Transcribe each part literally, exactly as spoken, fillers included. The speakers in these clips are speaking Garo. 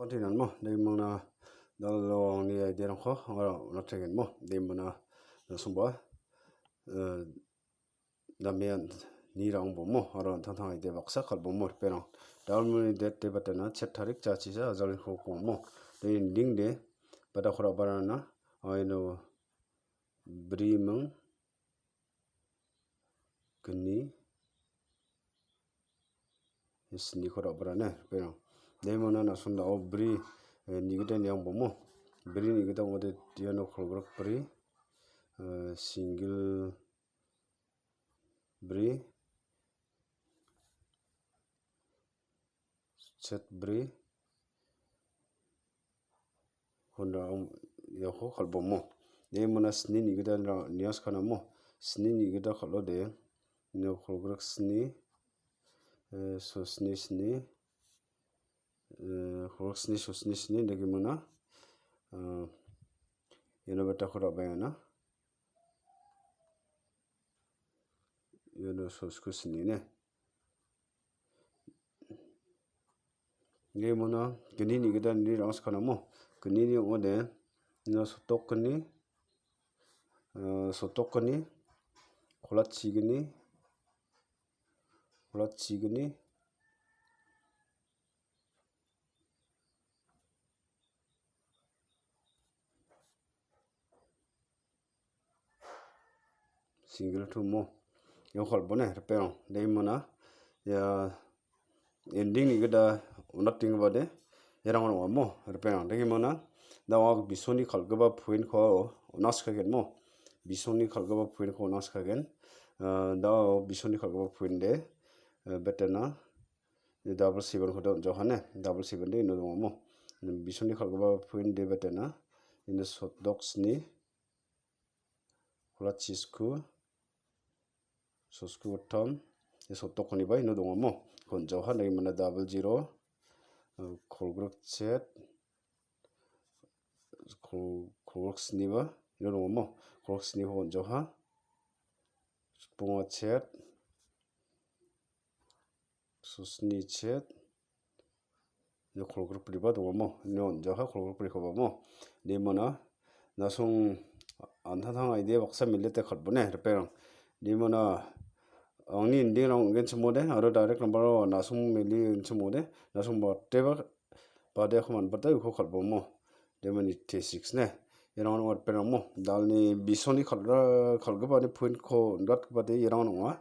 Kontinenmo, de mona dalo angni aiderangko aro natengenmo, de mona nasumba, eh, damian nirangbomo, aro tangtang aide baksa kalbomo, ripengrang. Dalmuni det de batena, chet tarik jachisa, ajalni hokbomo. De ending de, bada kora barana, aino briming, gni, sni kora barane, ripengrang. De mona nasun dao bri, eh, nigita niangbomo. Bri nigita ode iano kolgrak bri, eh, single bri, chet bri, honda iako kalbomo. De mona sni nigita nias kanamo. Sni nigita kalo de. Ino kolgrak sni, eh, so sni sni, eh, kolgrak sni, so sni sni, dagi mona, eh, ino beta kora bayana. Iano sosko sini ne. Nge mona gni nigita ni rangsikanamo. Gnini ong·ode, ino sotokgni, eh, sotokgni, kolatchigni, kolatchigni, single two mo. Yo kolbone, ripengrang. De mona. Ya, ending nigita unating bade. Yarang ong·amo, ripengrang. De mona. Da wa bisoni kalgipa point ko unaskagen mo. Bisoni kalgipa point ko unaskagen. Eh, da bisoni kalgipa point de. Eh, betena. Double seven ko don johane. Double seven de ino dongamo. Bisoni kalgipa point de betena. Ino sotdoksni. Kolachisku, sosku gottam, ia sotokoniba ino dongamo. Kon·jaoha nai mana double zero, eh, kolgrik chet, kol-, kolgrik sniba ino dongamo. Kolgrik sniba kon·jaoha, sponga chet, sosni chet, ia kolgrik briba dongamo. Ino on·jaha kolgrik brikoba mo. Nimona nasong an·tangtang idea baksa milite kalbone, ripengrang. Nimona angni endingrang ong·genchimode, aro direct number-o nasong mili ong·chimode, nasong bateba bade ako man·bata uko kalbomo. Demon eighty six ne. Irangon ong·atberangmo. Dalni bisoni kal·ra-, kalgipani point-ko on·gatgipade irangon ong·a.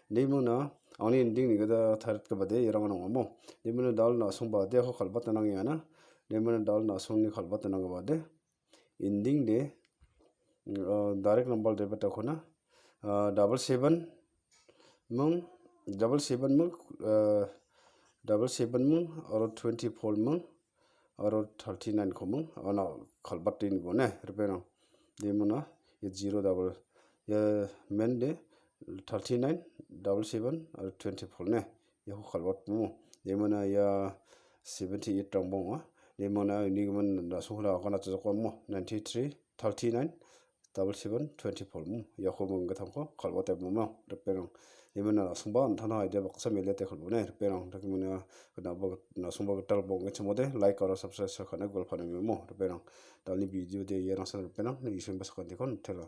Demona angni ending nigita taritgipade irangon ong·amo. Demona dal na·songba de ako kalbata nangiana. Demona dal na·songni kalbata nanggipade. Ending de, uh, direct number de betakona. Uh, double seven mung, double seven mung, uh, double seven mung, aro twenty-four mung, aro thirty-nine ko mung, ana kalbate ni gone, ripengrang. Demona, ye zero double, ye men de thirty-nine, double seven, aro twenty-four ne. Iako kalbatmo. Demona ia seventy-eight rangba ong·a. Demona uni gimin na·songkola agana chajokbamo. Ninety-three, thirty-nine, double seven, twenty-four mo. Iako minggitamko kalbate mama, ripengrang. Demona na·songba an·tangtang idea baksa milete kalbone, ripengrang. Dakemona na·songba gital bong·e chimode, like aro subscribe sakana gol panamimo, ripengrang. Dalni video de ia rangsan ripengrang, ni ison basakantiko nutela.